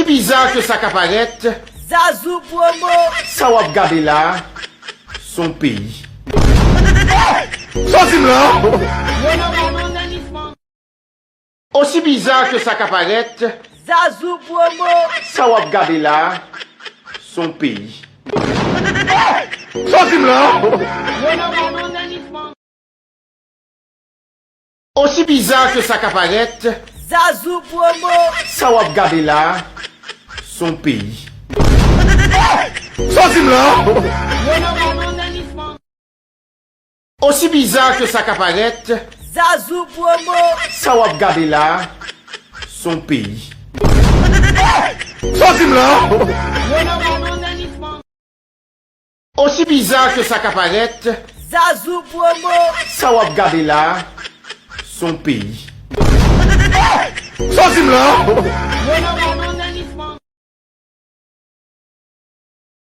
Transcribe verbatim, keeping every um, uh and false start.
Biza ke sa ka parèt, Zazou Promo. Sa w ap gade la, s on peyi. Sa w di m la? Osi biza ke sa ka parèt, Zazou Promo. Sa w ap gade la, s on peyi. Sa w di m la? Osi biza ke sa ka parèt, Zazou Promo. Sa w ap gade la, s on peyi. Sa w di m la? Osi biza ke sa ka parèt, Zazou Promo. Sa w ap gade la, s on peyi. Sa w di m la? Osi biza ke sa ka parèt, Zazou Promo. Sa w ap gade la, s on peyi. Sa w di m la?